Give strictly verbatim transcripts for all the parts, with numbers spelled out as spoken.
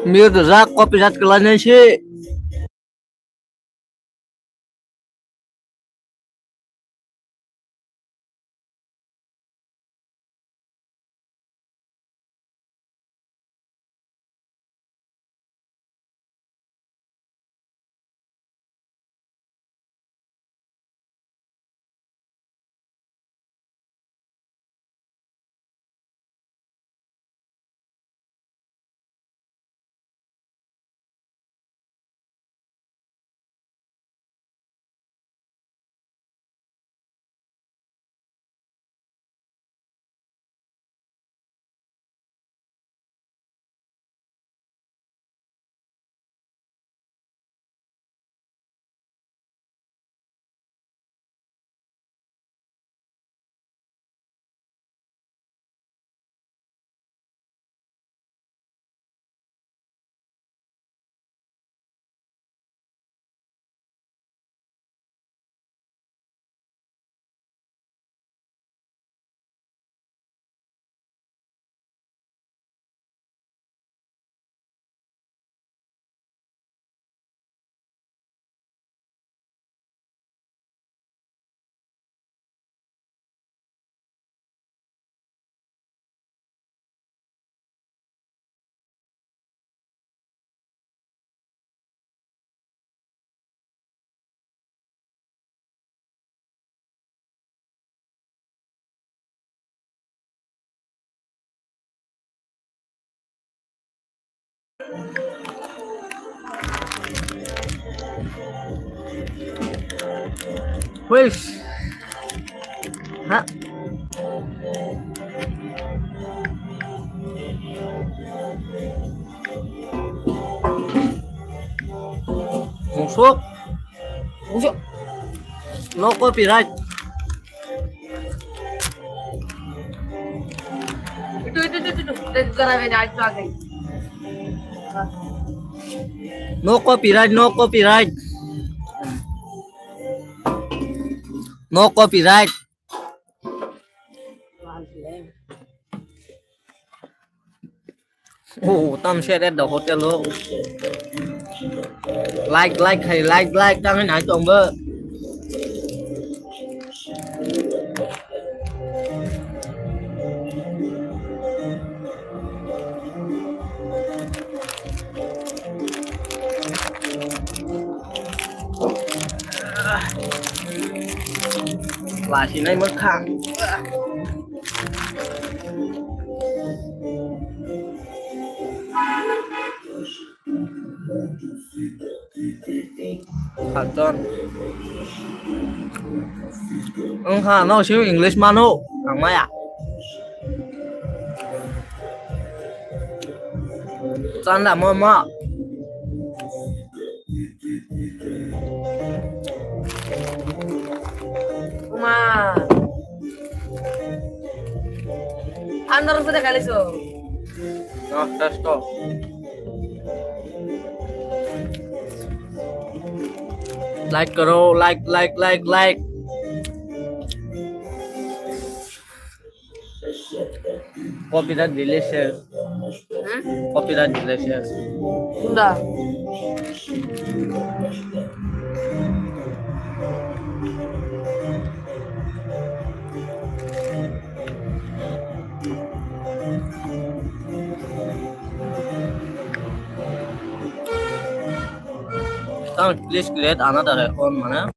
Mir rijak, copyright kwlainai se. Wes. Ha. Musuk. Musuk. No copyright. Itu, itu, itu, itu. Dari gua rame dari belakang. No copyright, no copyright. No copyright. Oh, tam set at the hotel o. Like, like, hai, like, like, tang hai nai tong bo. Lasinai mwkhang. Sajon. Wngkha, no simi English mano, ang maya. Chanda mo mo. Uma. Andar sa khali so. No, that's all. Like karo, like, like, like, like. Copyright delicious. Hmm? Copyright delicious. Kunda. Tang, please create another account, mane.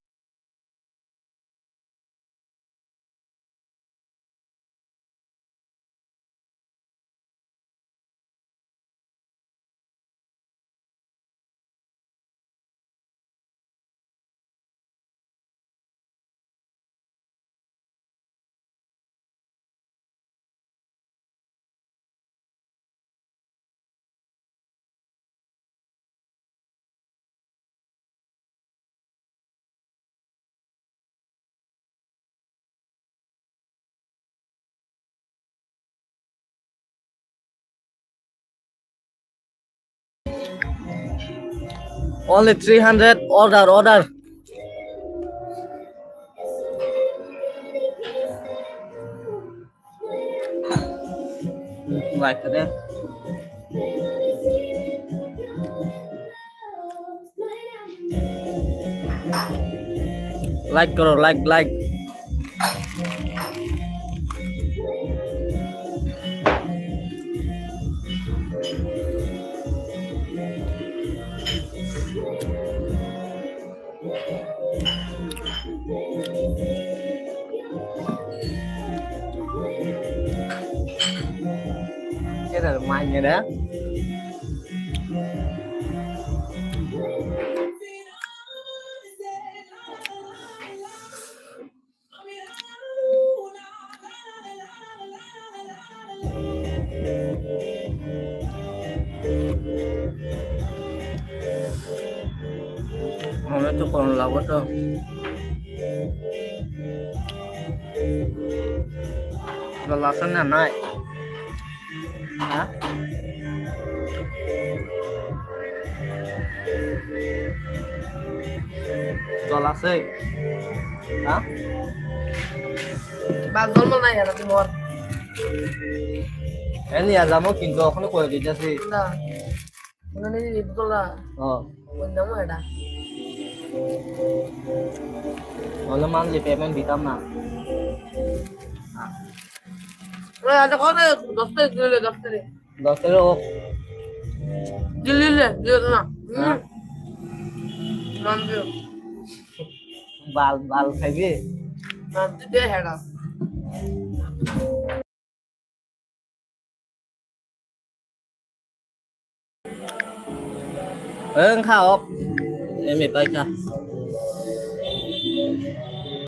Only three hundred, order, order. Like karo, like, like. Kira mai ngera. Ano to koron lago to. Lasa na nai. Ha? Jol aswk. Ha? Ba jol mo nai hera tumor. Eli ya jamo kintu okhno koi di jasi. Na. Mana ni ni bola. Oh. Wala monthly payment ditam na. Oi, acha kore, dos tarik dile, dos tarik. Dos tarik ok. Dile, dile, dile na. Ha? Nanti. Bal, bal khaibi? Nanti deh, hera. Wng kha ok. Emi pai kha.